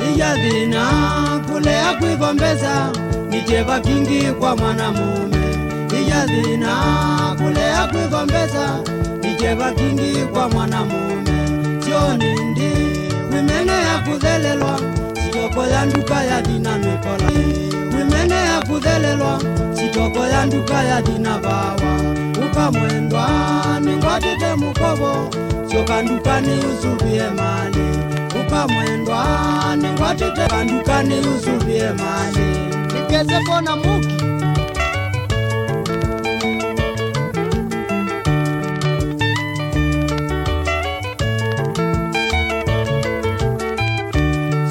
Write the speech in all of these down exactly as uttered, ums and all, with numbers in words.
Ĩya thĩna kũlea kwĩthwa mbesa, nĩ kyeva kingĩ kwa mwanamume. Ĩya thĩna kũlea kwĩthwa mbesa, nĩ kyeva kingĩ kwa mwanamume. Sioni ndi wĩmenea kũthelelwa, sitoko ya nduka ya thina mĩkola. Wĩmenea kũthelelwa, sitoko ya nduka ya thina vawa. Ũka mwendwa, nĩngwatĩte mũkovo, syoka ndukani ũsũvĩe malĩ. Ũka mwendwa, nĩngwatĩte ndukani ũsũvĩe malĩ. Nĩkese kona mũki.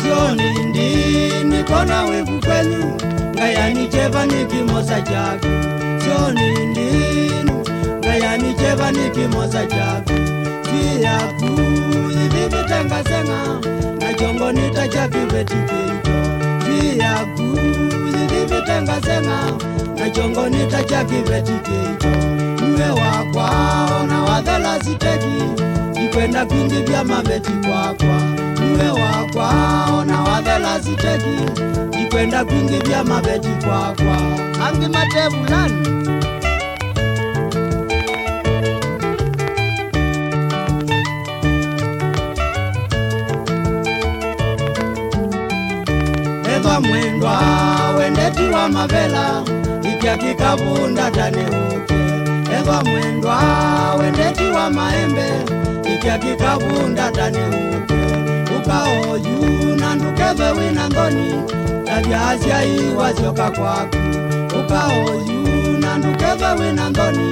Sioni ndini kona wĩvu kwenyu, ngayani kyeva nĩ kĩmosa kyaku. Sioni ndini, ngayani kyeva nĩ kĩmosa kyaku. Twĩ yaku, ĩthĩvĩte ngaseng'a, na kyongo nĩ ta kya kĩveti kĩito. Twĩ yaku, ĩthĩvĩte ngaseng'a, na kyongo nĩ ta kya kĩveti kĩito. Nue wakwa, ona wathela siteki, ndikwenda kwingĩvya maveti kwakwa. Nue wakwa, ona wathela siteki, ndikwenda kwingĩvya maveti kwakwa. Angĩ mate vulani. Ethwa mwendwa wendeti wa mavela, ikya kĩkavu ndata nĩ ũke. Ethwa mwendwa wendeti wa maembe, ikya kĩkavu ndata nĩ ũke. Ũka oyu na ndũkethwe wĩ na nthoni, tavya asyai wasyoka kwaku. Ũka oyu na ndũkethwe wĩ na nthoni,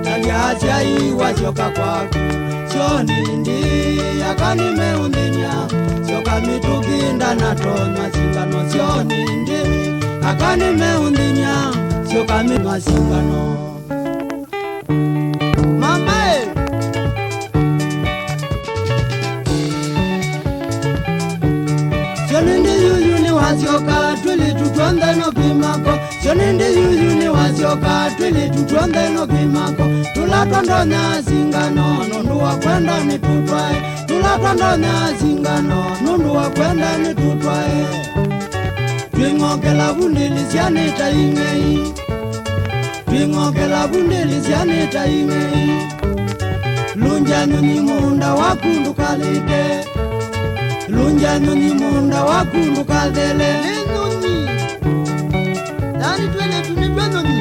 tavya asyai wasyoka kwaku. Sioni ndi aka nĩmeũnthĩny'a, syoka mĩtũkĩ ndanatonya singano. Sioni ndi aka nĩmeũnthĩny'a, syoka mĩtũkĩ singano. Mama e! Sioni ndi yuyu nĩwasyoka, twĩlĩtu tw'onthe no kĩmako. Sioni ndi yuyu nĩwasyoka, twĩlĩtu tw'onthe no kĩmako. Tũla twandonya singano, nũndũ wa kwenda nĩtũtwae. Tũla twandonya singano, nũndũ wa kwenda nĩtũtwae. Twĩng'okela vundĩlĩ syanĩta ing'ei. Twĩng'okela vundĩlĩ syanĩta ing'ei. Lũngya nyũnyi mũũnda waku ndũkalĩke. Lũngya nyũnyi mũũnda waku ndũkathele. Nĩ nyũnyi. Yaani twĩlĩtu nĩtw'e nyũnyi.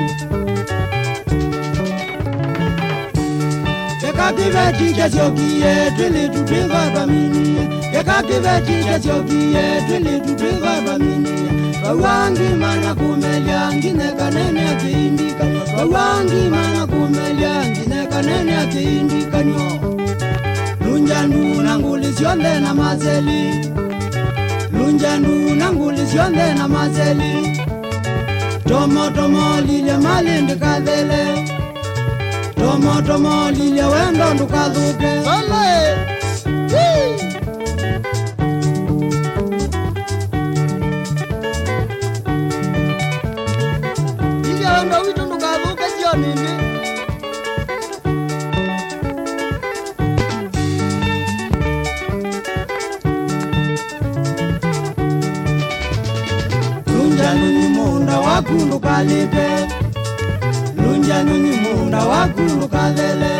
Keka kĩveti kyasyokie, twĩlĩtu twĩthwa twaminie. Keka kĩveti kyasyokie, twĩlĩtu twĩthwa twaminie. Vaua ngima na kũmelya, nginya kanene akĩindikany'o. Vaua ngima na kũmelya, nginya kanene akĩindikany'o. Lũngya ndu na ngũlĩ syonthe na maseli. Lũngya ndu na ngũlĩ syonthe na maseli. Tomo, tomo, lilya malĩ ndĩkathele. Tomo, tomo, lilya wendo ndũkathũke. Solo, eh. Wee. Lilya wendo witũ ndũkathũke Sioni ĩngĩ. Lũngya nyũnyi mũũnda waku ndũkalĩke. Lũngya nyũnyi mũũnda waku ndũkathele.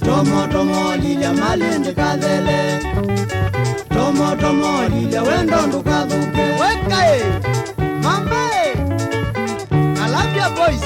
Tomo, tomo, lilya malĩ ndĩkathele. Tomo, tomo, lilya wendo ndũkathũke. Wekaĩ! Mamaĩ! Columbia Boys.